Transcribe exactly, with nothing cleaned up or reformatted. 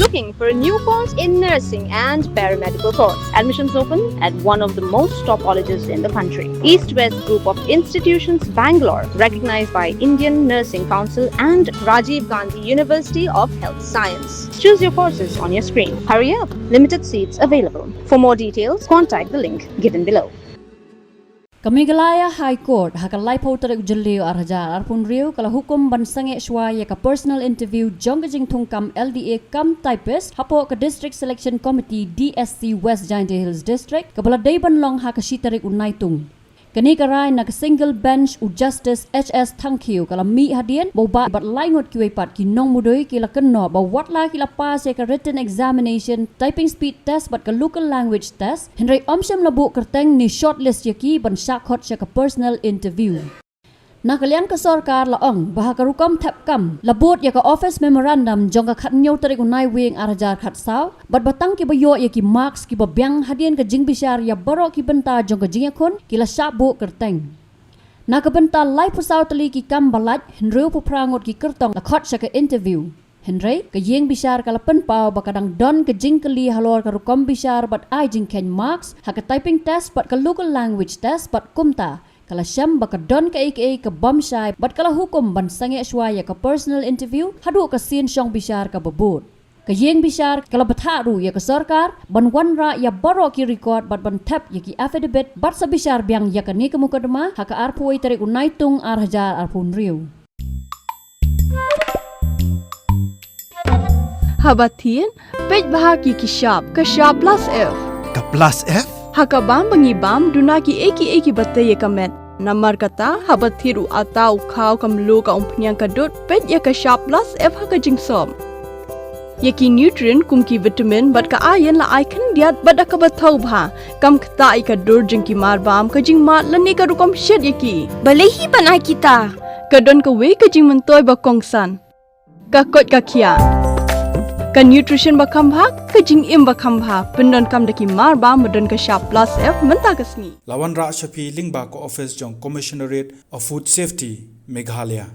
Looking for a new course in nursing and paramedical course? Admissions open at one of the most top colleges in the country. East West Group of Institutions, Bangalore, recognized by Indian Nursing Council and Rajiv Gandhi University of Health Science. Choose your courses on your screen. Hurry up, limited seats available. For more details, contact the link given below. Ka Meghalaya High Court ha ka laiphew tarik u Jylliew ar hajar arphew hynriew ka la hukum ban sangeh shuwa ïa ka personal interview jong ka jingthungkam L D A cum typist hapoh ka District Selection Committee, D S C, West Jaintia Hills District, kaba la dei ban long ha ka shi tarik u Naitung. Kane ka rai na ka single bench u Justice H S Thangkhiew ka la mih hadien ba u Bah bad lai ngut kiwei pat ki nongmudui ki la kynnoh ba wat la ki la pass ïa ka written examination, typing speed test bad ka local language test, hynrei ym shym la buh kyrteng ne shortlist ïa ki ban shah khot sha ka personal interview. Na ka liang ka sorkar la ong ba ha ka rukom thep kam la bud ïa ka office memorandum jong ka khathynñiew tarik u Naiwieng ar hajar khatsaw, bad ba tang kiba ïoh ïa ki marks kiba biang hadien ka jingbishar ïa baroh ki bynta jong ka jingïakhun ki la shah buh kyrteng. Na ka bynta laiphew saw tylli ki kam ba lait, hynriewphew phra ngut ki kyrtong la khot sha ka interview. Hynrei ka ïing bishar ka la pynpaw ba ka dang don ka jingkylli halor ka rukom bishar bad ai jingkheiñ marks ha ka typing test bad ka local language test, bad kumta ka la shem ba ka don kaei kaei ka bym shai bad ka la hukum ban sangeh shuwa ïa ka personal interview haduh ka sien shong bishar kaba bud. Ka ïing bishar ka la bthah ruh ïa ka sorkar ban wanrah ïa baroh ki record bad ban thep ïa ki affidavit bad sa bishar biang ïa kane ka mukotduma ha ka arphew wei tarik u Naitung ar hajar arphew hynriew. Haba thied, peit bha ki ki shap, ka shap plus F. Ka plus F? Ha ka bam ba ngi bam, duna ki ei ki ei kiba tei ïa ka met. Namar kata, haba thied u atta u khaw ka mluh ka umphniang ka dud, peit ïa ka shap plus F ha ka jingsop. Ïa ki nutrient kum ki vitamin bad ka iron la ai khyndiat bad da kaba thaw bha. Kam ktah ïa ka dur jong ki marbam, ka jingmad lane ka rukom shet ïa ki. Balei hi ban ai kita? Ka don kawei ka jingmyntoi ba kongsan. Ka koit ka khiah. Ka nutrition ba kham bha, ka jingim ba kham bha. Pyndonkam da ki marbam ba don ka shap plus F mynta ka sngi. La wanrah sha phi lyngba ka office jong Commissionerate of Food Safety, Meghalaya.